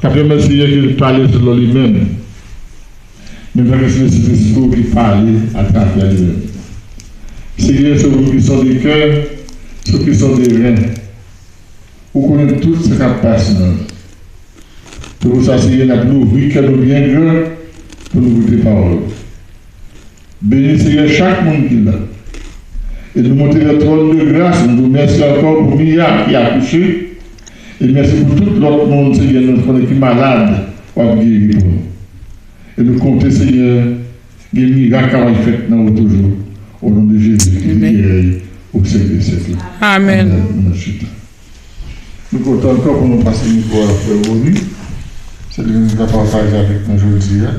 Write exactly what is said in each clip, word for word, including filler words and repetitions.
Apre, men Senyè ki pale selon li menm. Men fè ke se Lespri ki pale atravè li menm. Senyè, se ou ki sonde kè, se ou ki sonde ren. Ou konnen tout sa k ap pase nan nou. Se pou sa, Senyè, n ap louvri kè nou byen gran pou nou koute pawòl ou. Beni, Senyè, chak moun ki la. E nou monte nan twòn de gras, nou di w mèsi ankò pou Mia ki akouche. E mèsi pou tout lòt moun, Senyè, nou konnen ki malad, w ap geri pou nou. E nou konte, Senyè, gen mirak k ap fèt nan ou toujou. O non de Jezi ki vin geri ou syèk de syèk la. Amèn. Amèn. Nou chita. Nou kontan ankò pou nou pase mikwo a Frè Boni. Se li menm ki va pataje avèk nou jodi a.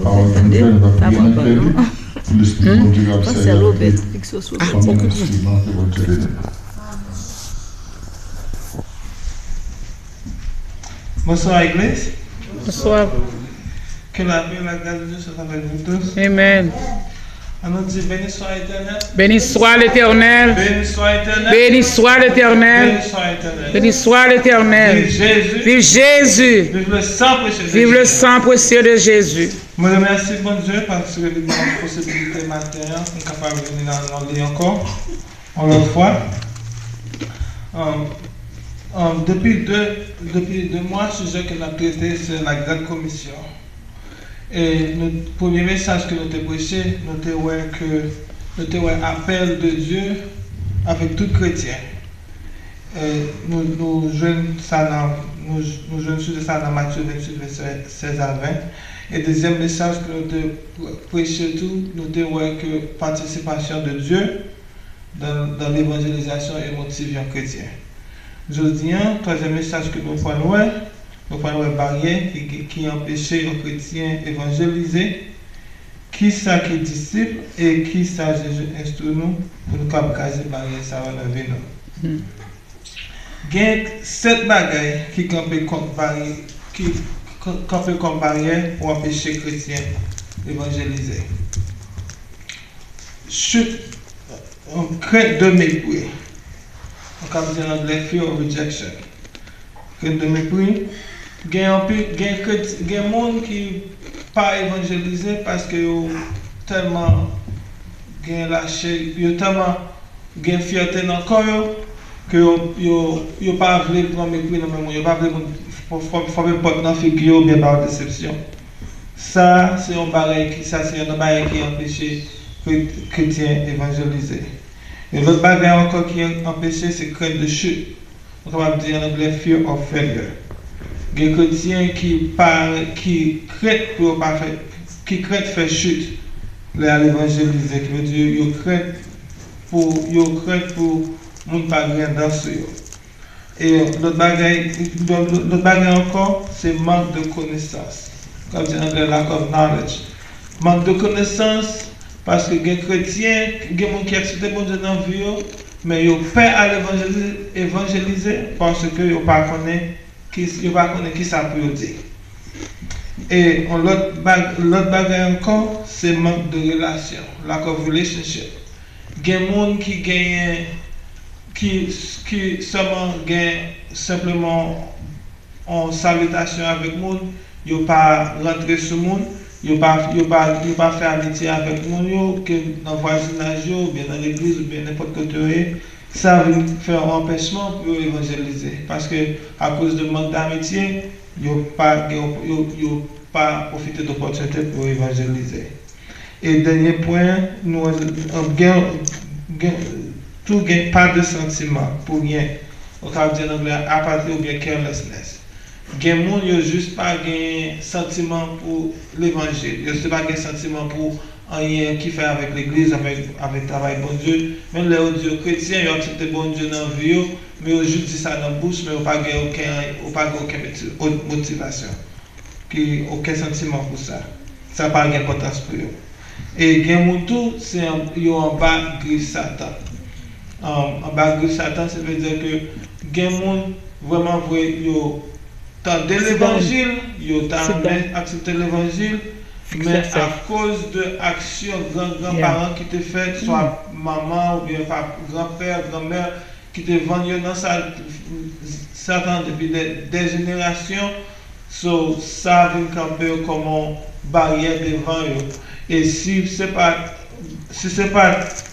Pawòl Bondye, nou va priye nan kè li. Pou Lespri Bondye k ap sèvi avèk li. Kòm yon enstriman ke Bondye te bay. Bonsoir, Iglesia. Bonsoir. Que la paix et la grâce de Dieu soient avec vous tous. Amen. Allons dire, béni soit l'Éternel. Béni soit l'Éternel. Béni soit l'Éternel. Béni soit l'Éternel. Béni soit l'Éternel. Béni soit l'Éternel. Vive Jésus. Vive Jésus. Vive le sang précieux de Vive le Jésus. Sang précieux de Jésus. Mwen remèsye Bondye paske li ban mwen posibilite maten an pou m kapab vini nan non li ankò. Yon lòt fwa, um, um, depi de, depi de mwa, sijè ke n ap trete se la Grande Commission. E nou, premye mesaj ke nou te preche, nou te wè ke, nou te wè apèl de Dye avèk tout kretyen. E nou, nou jwenn sa nan, nou, nou jwenn sijè sa nan Matye venntuit, vèsè sèz a ven. E dezyèm mesaj ke nou te pre-, preche tou, nou te wè ke participation de Dieu dans, dans l'évangélisation e motive yon kretyen. Jodi a, twazyèm mesaj ke nou pral wè, nou pral wè baryè ki, ki, ki anpeche yon kretyen evanjelize, kisa ki disip e kisa Jezi enstwi nou pou nou kab kraze baryè sa yo nan vi nou. Gen sèt bagay ki kanpe kont baryè, ki k-, kanpe kòm baryè pou anpeche kretyen evanjelize. Chit, yon krent de mepri. Nou ka di an anglè fear of rejection. Krent de mepri. Gen anpil, gen kret-, gen moun ki pa evanjelize paske yo tèlman gen lache, yo tèlman gen fyète nan kò yo, ke yo, yo, yo pa vle pran mepri nan men moun, yo pa vle moun fò-, fò-, fòme pòt nan figi yo oubyen ba yo desepsyon. Sa, se yon bagay ki, sa se yon nan bagay ki anpeche kre-, kretyen evanjelize. Yon lòt bagay ankò ki anpeche, se krent de chit. Nou kapab di an anglè fear of failure. Gen kretyen ki pa, ki krent pou yo pa fè, ki krent fè chit lè y al evanjelize, ki vle di yo krent pou, yo krent pou moun pa gen dan sou yo. E lòt bagay, lòt, lòt bagay ankò, se mank de konesans. Kòm di anglè, lack of knowledge. Mank de konesans, paske gen kretyen, gen moun ki aksepte Bondye nan vi yo, men yo pè al evanjelize, evanjelize paske yo pa konnen ki, yo pa konnen kisa pou yo di. E yon lòt bag-, lòt bagay ankò, se mank de relasyon, lack of relationship. Gen moun ki genyen, ki, ki sèlman gen senpleman yon salitasyon avèk moun, yo pa rantre sou moun, yo pa, yo pa, yo pa fè amitye avèk moun yo, ke nan vwazinaj yo, oubyen nan legliz, oubyen nenpòt kote yo ye, sa vin fè yon anpèchman pou yo evanjelize. Paske, akoz de mank d'amitye, yo pa gen, yo, yo pa pwofite de opòtinite pou yo evanjelize. E dènye pwen, nou gen, gen, tou gen pa de santiman pou ryen. Ou ka di an anglè apati oubyen carelessness. Gen moun, yo jis pa gen santiman pou levanjil. Yo jis pa gen santiman pou anyen ki fè avèk legliz, avèk, avèk travay Bondye. Menm lè yo di yo kretyen, yo aksepte Bondye nan vi yo, men yo jis di sa nan bouch, men yo pa gen okenn, yo pa gen okenn moti-, motivasyon. Ki okenn santiman pou sa. Sa pa gen enpòtans pou yo. E gen moun tou, se an-, yo anba grif Satan. An-, anba grif Satan, se vle di ke gen moun vrèman vre, yo tande levanjil, yo ta renmen aksepte levanjil, men akoz de aksyon gran gran paran ki te fèt, swa manman oubyen pa, granpè, granmè, ki te vann yo nan sa, Satan depi dè, dè jenerasyon, So, sa vin kanpe yo kòm yon baryè devan yo. E si se pa, si se pa,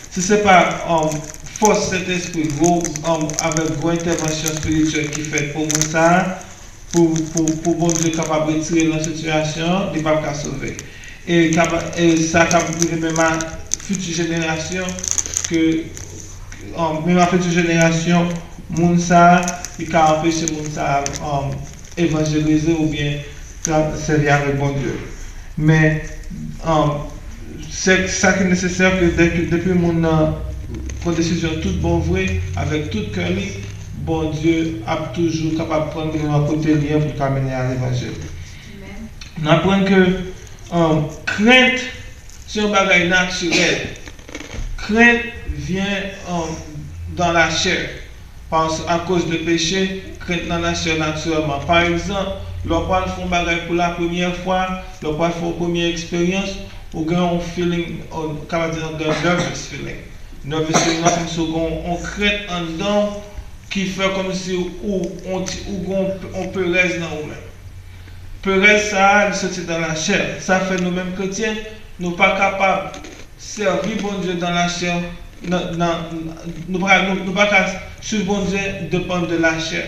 si se pa um, fòs Sentespri, gwo, um, avèk gwo entèvansyon espirityèl ki fèt pou moun sa a, pou, pou, pou Bondye kapab retire l nan sitiyasyon an, li p ap ka sove. E, kaba, e sa k ap rive menm a fiti jenerasyon, ke um, menm a fiti jenerasyon, moun sa a, li ka anpeche moun sa a um, evanjelize oubyen ka sèvi avèk Bondye. Men, um, se sa ki nesesè ke depi, depi moun nan pran desizyon tout bon vre, avèk tout kè li, Bondye ap toujou kapab pran l nan kote li an pou l ka mennen a levanjil. N aprann ke um, krent se yon bagay natirèl. Krent vyen um, dans la chair. Pas, akoz de peche, krent nan lachè natirèlman. Pa egzanp, lè w pral fè yon bagay pou la premyè fwa, lè w pral fè yon premye eksperyans, ou gen yon feeling, ou ka di yon nervous feeling. Nervous feeling nan sans ou gen yon krent anndan w ki fè kòmsi ou, ou, ou gen yon perèz nan ou menm. Perèz sa a, li soti nan lachè. Sa fè nou menm kretyen, nou pa kapab sèvi Bondye nan lachè, nan, nan, nou pa, nou, nou pa ka swiv Bondye depann de lachè.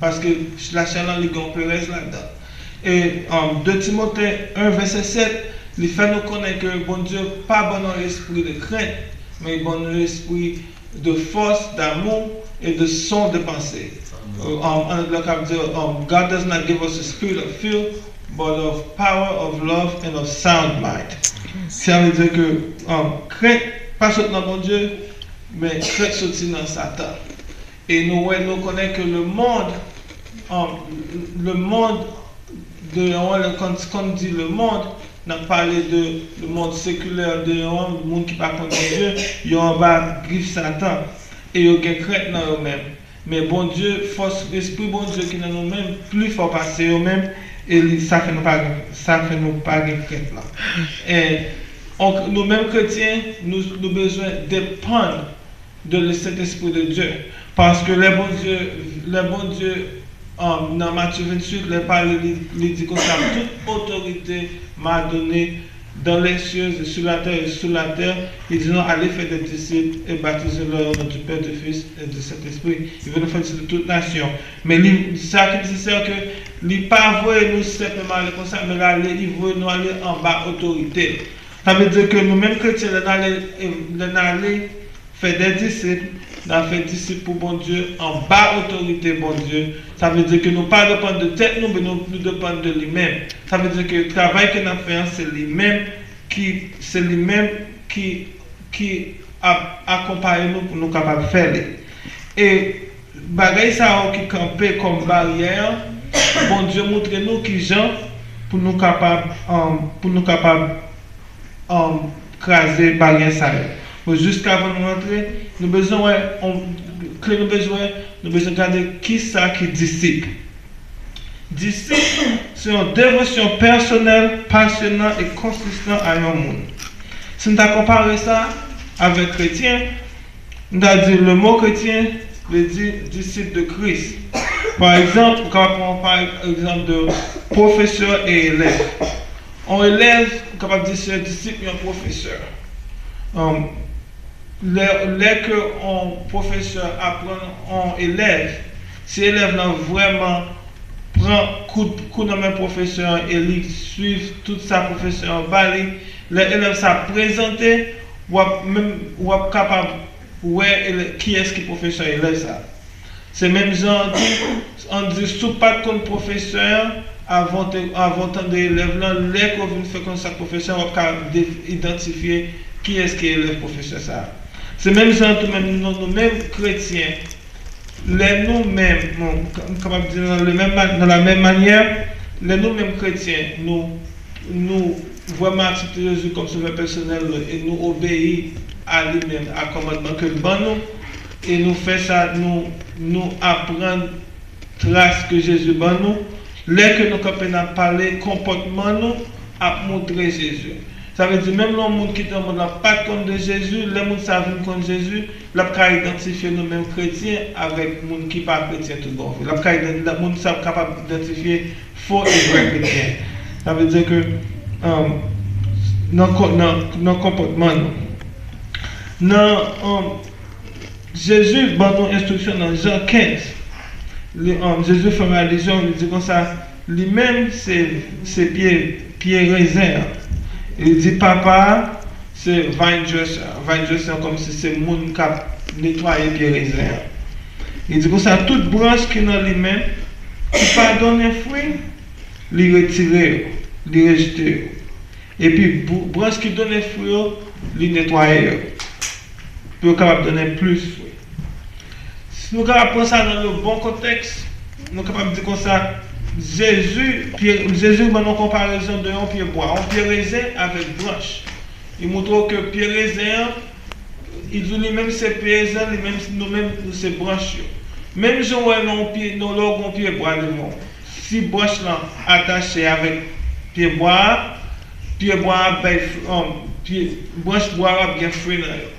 Paske lachè lan, li gen yon perèz ladan. E um, de Timote en vèsè sèt, li fè nou konnen ke Bondye pa ban nou espri de krent, men li ban nou espri de force, d'amour et de son de pensée. Euh, en, en anglais, on peut dire, um, God does not give us a spirit of fear, but of power, of love, and of sound mind. Sa vle di ke um, krent pa sot nan Bondye, men krent soti nan Satan. E nou wè, nou konnen ke le monde, um, le monde deyò an, lè, kan, kan n di le monde, n ap pale de le monde séculaire deyò an, moun ki pa konn Bondye, yo anba grif Satan e yo gen krent nan yo menm. Men Bondye, fòs Espri Bondye ki nan nou menm, pli fò pase yo menm, e li, sa fè nou pa gen, sa fè nou pa gen krent lan. E, donk, nou menm kretyen, nou, nou bezwen depann de le Saint-Esprit de Dieu. Paske lè Bondye, lè Bondye um, nan Matye venntuit, lè pale, li, li di konsa, toute autorité m'a donné dans les cieux et sur la terre et sous la terre. Li di nou, allez faire des disciples et baptisez-les au nom du Père, du Fils et du Saint-Esprit. Li vle nou fè disip de tout nasyon. Men li, sa ki nesesè ke li pa voye nou senpleman ale konsa, men l ale, li voye nou ale anba otorite l. Sa vle di ke nou menm kretyen, lè n ale, lè n ale fè de disip, n ap fè disip pou Bondye anba otorite Bondye. Sa vle di ke nou pa depann de tèt nou, men nou, nou depann de li menm. Sa vle di ke travay ke n ap fè an, se li menm ki, se li menm ki, ki ap akonpaye nou pou nou kapab fè li. E bagay sa yo ki kanpe kòm baryè an, Bondye montre nou kijan pou nou kapab, um, pou nou kapab um, kraze baryè sa yo. Bon, jiskavan nou rantre, nou bezwen wè, on, kle nou bezwen, nou bezwen gade kisa ki disip. Disip, se yon devosyon pèsonèl, pasyonan e konsistan a yon moun. Si n ta konpare sa avèk kretyen, m ta di le mo kretyen vle di disip de Kris. Pa egzanp, ou kapab pran pa egzanp de pwofesè e elèv. Yon elèv, ou kapab di se yon disip yon pwofesè. Um, lè, lè ke yon pwofesè aprann yon elèv, si elèv lan vrèman pran kou, kou nan men pwofesè an e li swiv tout sa pwofesè an ba li, lè elèv sa prezante, w ap menm, w ap kapab wè elè-, kiyès ki pwofesè elèv sa. Se menm jan an tou, ann di, si w pa t konn pwofesè an, avan w te, avan w tande elèv lan, lè ke w vin fè konesans ak pwofesè an, w ap ka de-, idantifye kiyès ki elèv pwofesè sa a. Se menm jan an tou, menm nou, nou menm kretyen, lè nou menm, bon, m ka-, m kapab di nan le menm ma-, nan la menm manyè, lè nou menm kretyen, nou, nou vrèman aksepte Jezi kòm Sovè pèsonèl nou e nou obeyi a li menm, a kòmandman ke l ban nou, e nou fè sa, nou, nou aprann tras ke Jezi ban nou, lè ke nou kanpe n ap pale, konpòtman nou ap montre Jezi. Sa vle di, menm lè yon moun ki te nan mond lan pa t konn de Jezi, lè moun sa a vin konn Jezi, l ap ka idantifye nou menm kretyen avèk moun ki pa kretyen tout bon vre. L ap ka idan-, moun sa a kapab idantifye fo e vrè kretyen. Sa vle di ke, um, nan, nan, nan konpòtman nou. Nan, um, Jezi ban nou enstriksyon nan Jan kenz. Li, um, Jezi fè yon alizyon, li di konsa, li menm se, se pye, pye rezen an. Li di papa a se vine dresser. Vine dresser an kòmsi se moun k ap netwaye pye rezen an. Li di konsa, tout branch ki nan li menm, ki pa donnen fwi, li retire yo, li rejte yo. Epi branch ki donnen fwi yo, li netwaye yo pou yo kapab donnen plis fwi. Si nou kapab pran sa nan le bon kontèks, nou kapab di konsa, Jezi, Jezi ban nou konparezon de yon pye bwa, yon pye rezen avèk branch. Li montre w ke pye rezen an, li di li menm se pye rezen, li menm, nou menm nou se branch yo. Menm jan w wè nan yon pye, nan lè w gen yon pye bwa devan w, si branch lan atache avèk pye bwa a, pye bwa a ap bay, pye, branch bwa a ap gen fwi nan yo.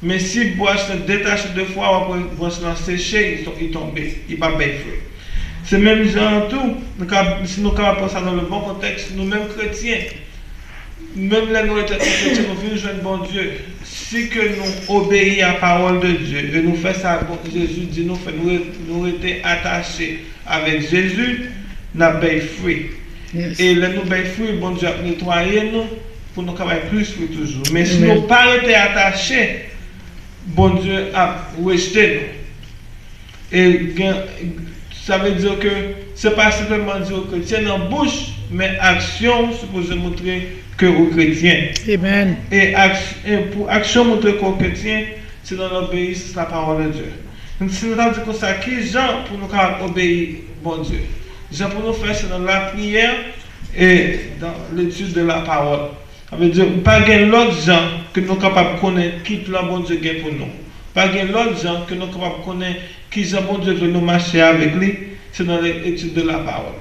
Men si branch lan detache de fwi a, w ap wè branch lan seche, li tonbe, li p ap bay fwi. Se menm jan an tou, si nou kapab pran sa nan le bon kontèks, nou menm kretyen, menm lè nou rete kretyen, nou vin jwenn Bondye, si ke nou obeyi a pawòl de Dye e nou fè sa Jezi di nou fè, nou rete atache avèk Jezi, n ap bay fwi. E lè nou bay fwi, Bondye ap netwaye nou pou nou ka bay plis fwi toujou. Men si nou pa rete atache, Bondye ap rejte nou. E gen, sa vle di ke se pa senpleman di ou kretyen nan bouch, men aksyon w sipoze montre ke ou kretyen. E pou aksyon montre ke ou kretyen, se nan lobeyisans la parole de Dieu. Si nou ta di konsa, ki jan pou nou ka obeyi Bondye? Jan pou nou fè, se nan lapriyè e dans l'étude de la parole. Sa vle di, pa gen lòt jan ke nou kapab konnen ki plan Bondye gen pou nou. Pa gen lòt jan ke nou kapab konnen ki jan Bondye vle nou mache avèk li, se dans l'étude de la parole.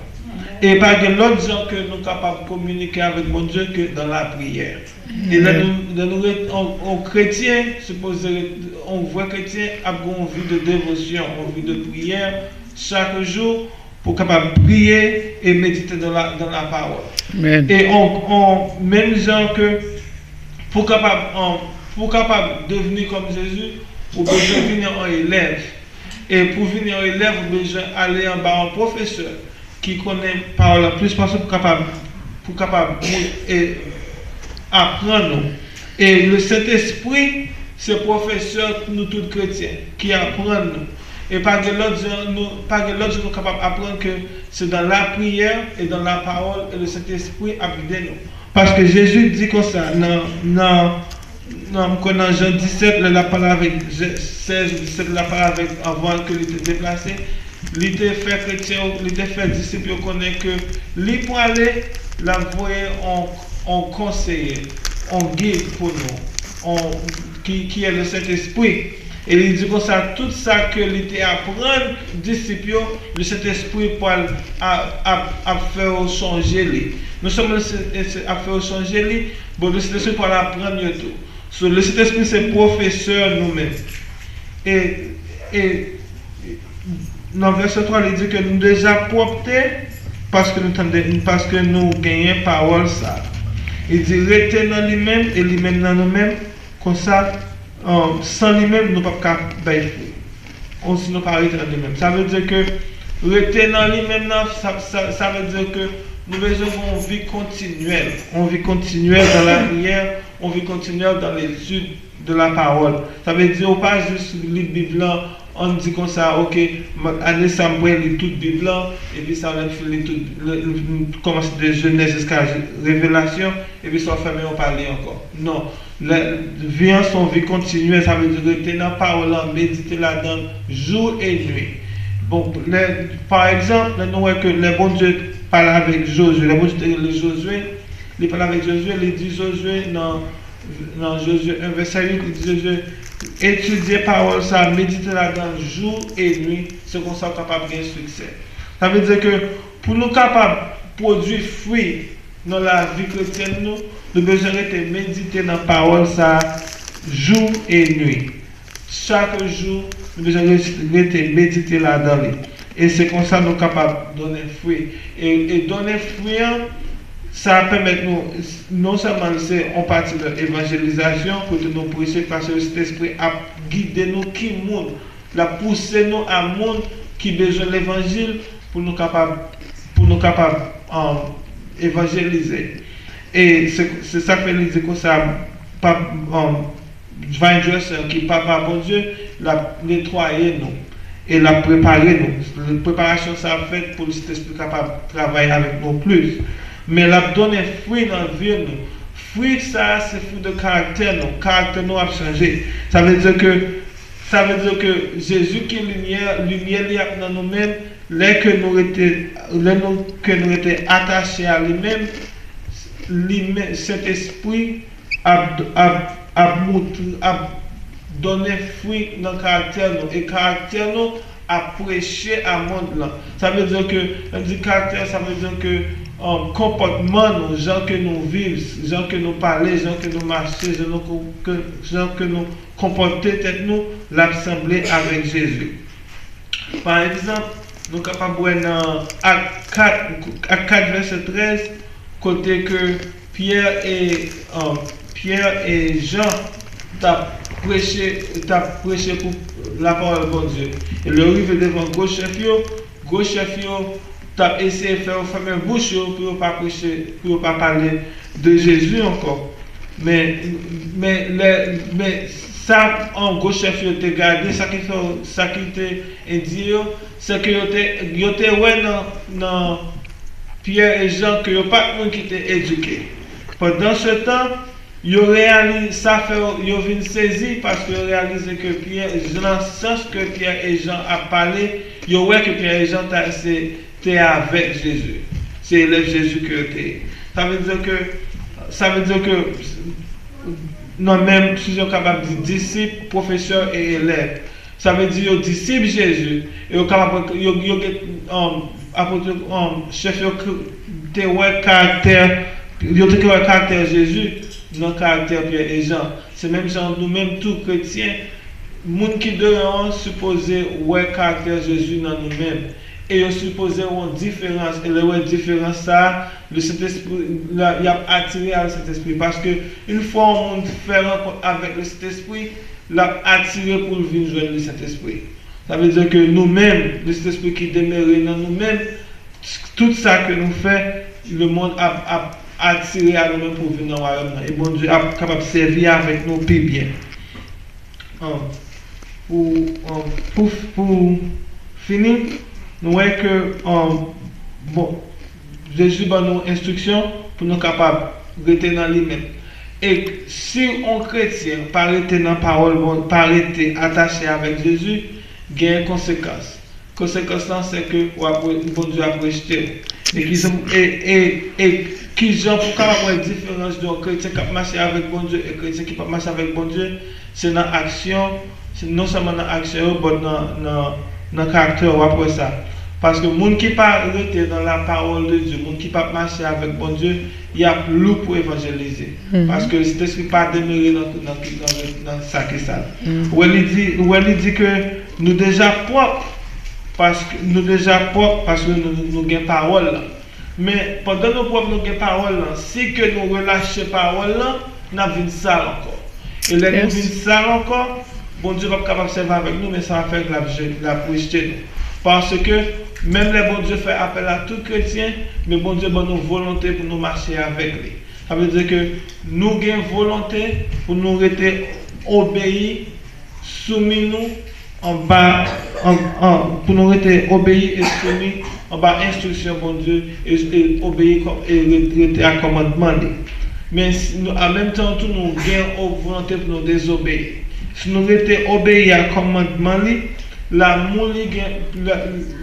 E pa gen lòt jan ke nou kapab kominike avèk Bondye ke dans la prière. E lè nou, lè nou ret, on, on kretyen, sipoze ret, on vrè kretyen ap gen on vi de devosyon, on vi de priyè, chak jou, pou kapab priye e medite dans la, dans la parole. E on, on, menm jan ke pou kapab, on, pou kapab devni kòm Jezi, ou bezwen vin on elèv. E pou vin on elèv, ou bezwen ale anba on pwofesè ki konnen pawòl la plis pase pou kapab, pou kapab, e, aprann ou. E le Sentespri se pwofesè nou tout kretyen ki aprann nou. E pa gen lòt jan nou, pa gen lòt jan nou kapab aprann ke se dans la prière et dans la parole et le Saint-Esprit ap gide nou. Paske Jezi di konsa nan, nan, nan, m kwè nan Jan disèt, lè l ap pale avèk, sèz ou disèt, lè l ap pale avèk, anvan ke li te deplase, li te fè kretyen yo, li te fè disip yo konnen ke li prale, l ap voye on, on konseye, on gid pou nou, on, ki, ki est le Saint-Esprit. E li di konsa, tout sa ke li te aprann disip yo, le Sentespri pral ap, ap, ap fè yo sonje li. Non sèlman le Sen-, ap fè yo sonje li, bon, le Sentespri pral aprann yo tou. So, le Sentespri se pwofesè nou menm. E, e nan vèsè twa, li di ke nou deja pwòpte paske nou tande, paske nou genyen pawòl sa. Li di, rete nan li menm e li menm nan nou menm, konsa, san li menm, nou p ap ka bay fwi. Ou si nou pa rete nan li menm. Sa vle di ke rete nan li menm nan, sa, sa, sa vle di ke nou bezwen gen yon vi kontinyèl. Yon vi kontinyèl dans la prière, yon vi kontinyèl dans l'étude de la parole. Sa vle di ou pa jis li Bib lan, ann di konsa, oke, ane sa m prale li tout Bib lan, epi sa lè m fin li tout, lè m kòmanse de Jenèz jiska Revelasyon, epi sa w fèmen ou pa li ankò. Non. Lè, vi an se yon vi kontinyèl, sa vle di rete nan pawòl lan, medite ladan l jou e nwi. Bon, lè, pa egzanp, lè nou wè ke lè Bondye pale avèk Jozye, lè Bondye te rele Jozye, li pale avèk Jozye, li di Jozye nan, nan Jozye en vèsè uit, li di Jozye, etidye pawòl sa, medite ladan l jou e nwi, se konsa w kapab gen siksè. Sa vle di ke pou nou kapab pwodui fwi nan lavi kretyèn nou, Nou bezwen rete medite nan pawòl sa a jou e nuit. Chak jou, nou bezwen res- rete medite ladan li. E se konsa nou kapab donnen fwi. E, e donnen fwi an, sa pèmèt nou, non sèlman se yon pati de evanjelizasyon, kote nou preche, paske Sentespri ap gide nou ki moun, l ap pouse nou a moun ki bezwen levanjil pou nou kapab, pou nou kapab um, evanjelize. E se se sa k fè li di konsa, pa, um, vine dresser ki papa Bondye, l ap netwaye nou e l ap prepare nou. Preparasyon sa ap fèt pou Sentespri kapab travay avèk nou plis. Men l ap donnen fwi nan vi nou. Fwi sa a se fwi de karaktè nou. Karaktè nou ap chanje. Sa vle di ke sa vle di ke Jezi ki limyè, limyè li ap nan nou menm. Lè ke nou rete, lè nou ke nou rete atache a li menm, li menm, Sentespri ap, ap, ap moutre, ap donnen fwi nan karaktè nou, e karaktè nou ap preche a mond lan. Sa vle di ke, lè m di karaktè, sa vle di ke um, konpòtman nou, jan ke nou viv, jan ke nou pale, jan ke nou mache, jan nou, ke, jan ke nou konpòte tèt nou, l ap sanble avèk Jezi. Pa egzanp, nou kapab wè nan Ak kat, Ak kat vèsè trèz, kote ke Pyè e, um, Pyè e Jan t ap preche, t ap preche pou lapawòl Bondye. E lè yo rive devan gwo chèf yo, gwo chèf yo t ap eseye fè yo fèmen bouch yo pou yo pa preche, pou yo pa pale de Jezi ankò. Men, men, lè, men sa an gwo chèf yo te gade, sa ki fè, sa ki te endye yo, se ke yo te, yo te wè nan, nan Pyè e Jan ke yo pa t moun ki te edike. Pandan se tan, yo reyalize, sa fè yo vin sezi paske yo reyalize ke Pyè, nan sans ke Pyè e Jan ap pale, yo wè ke Pyè e Jan ta, se, te avèk Jezi. Se elèv Jezi ke yo te ye. Sa vle di ke, sa vle di ke nan menm, si yo kapab di disip, pwofesè e elèv. Sa vle di yo disip Jezi, e yo kapab, yo, yo gen, um, apot yo, um, chèf yo k- te wè karaktè, yo te wè karaktè Jezi nan karaktè Pyè e Jan. Se menm jan nou menm tou kretyen, moun ki deyò an sipoze wè karaktè Jezi nan nou menm. E yo sipoze wè yon diferans. E lè yo wè diferans sa a, Lesentespri, y ap atire a Lesentespri. Paske, yon fwa yon moun fè rankont avèk Lesentespri, l ap atire pou l vin jwenn Lesentespri. Sa vle di ke nou menm, Lesentespri ki demere nan nou menm, tout sa ke nou fè, lemonn ap, ap atire a nou menm pou vin nan wayòm nan. E Bondye ap kapab sèvi avèk nou pi byen. An, pou, an, pou, pou fini, nou wè ke, an, bon, Jezi ban nou enstriksyon pou nou kapab rete nan li menm. E si yon kretyen pa rete nan pawòl Bon, pa rete atache avèk Jezi, gen konsekans. Konsekans lan se ke w ap re- Bondye ap rejte w. E kijan e, e, e kijan pou w kapab wè diferans de yon kretyen k ap mache avèk Bondye e kretyen ki p ap mache avèk Bondye? Se nan aksyon, se non sèlman nan aksyon yo, but nan, nan, nan karaktè yo, w ap wè sa. Paske moun ki pa rete nan la parole de Dieu, moun ki p ap mache avèk Bondye, y ap lou pou evanjelize. Paske Sentespri pa demere nan, nan, nan, nan sa ki sal. Ou wè li di, ou wè li di ke nou deja pwòp, paske nou deja pwòp, paske nou, nou gen pawòl la. Men, pandan nou pwòp, nou gen pawòl la. Si ke nou relache pawòl la, n ap vin sal ankò. E lè nou vin sal ankò, Bondye p ap kapab sèvi avèk nou, men sa ap fè l ap je- l ap rejte nou. Paske, menm lè Bondye fè apèl a tout kretyen, men Bondye ban nou volonte pou nou mache avèk li. Sa vle di ke nou gen volonte pou nou rete obeyi, soumi nou anba, an, an, pou nou rete obeyi e soumi anba enstriksyon Bondye e, e obeyi kò- e re- rete ak kòmandman li. Men si nou, an menm tan tou, nou gen o- volonte pou nou dezobeyi. Si nou rete obeyi a kòmandman li, lamou li gen, la,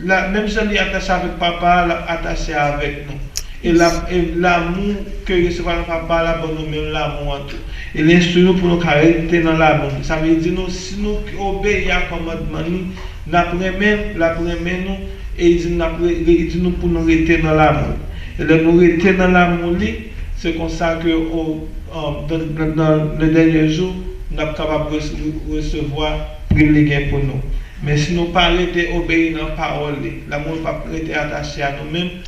la, menm jan li atache avèk Papa a, l ap atache avèk nou. E l ap, e lamou ke l resevwa nan Papa a, l ap ban nou menm lamou an tou. E l enstwi nou pou nou ka rete nan lamou li. Sa vle di nou, si nou obeyi a kòmandman li, n ap renmen, l ap renmen nou, e li di n ap re- li di nou pou nou rete nan lamou li. E lè nou rete nan lamou li, Se konsa ke o, um, nan, nan, nan le dènye jou, n ap kapab res- resevwa pri li gen pou nou. Men si nou pa rete obeyi nan pawòl li, lanmou l p ap rete atache a nou menm,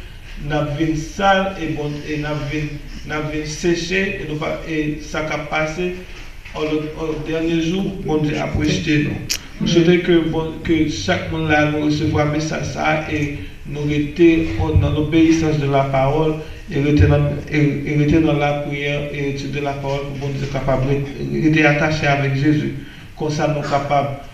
n ap vin sal e bon e n ap vin n ap vin seche e nou pa e sa k ap pase o dènye jou Bondye ap rejte nou. M swete ke bon ke chak moun la nou resevwa mesaj sa a e nou rete nan lobeyisans de la pawòl e rete nan e rete nan lapriyè e etid de la pawòl pou Bondye kapab rete atache avèk Jezi. Konsa nou kapab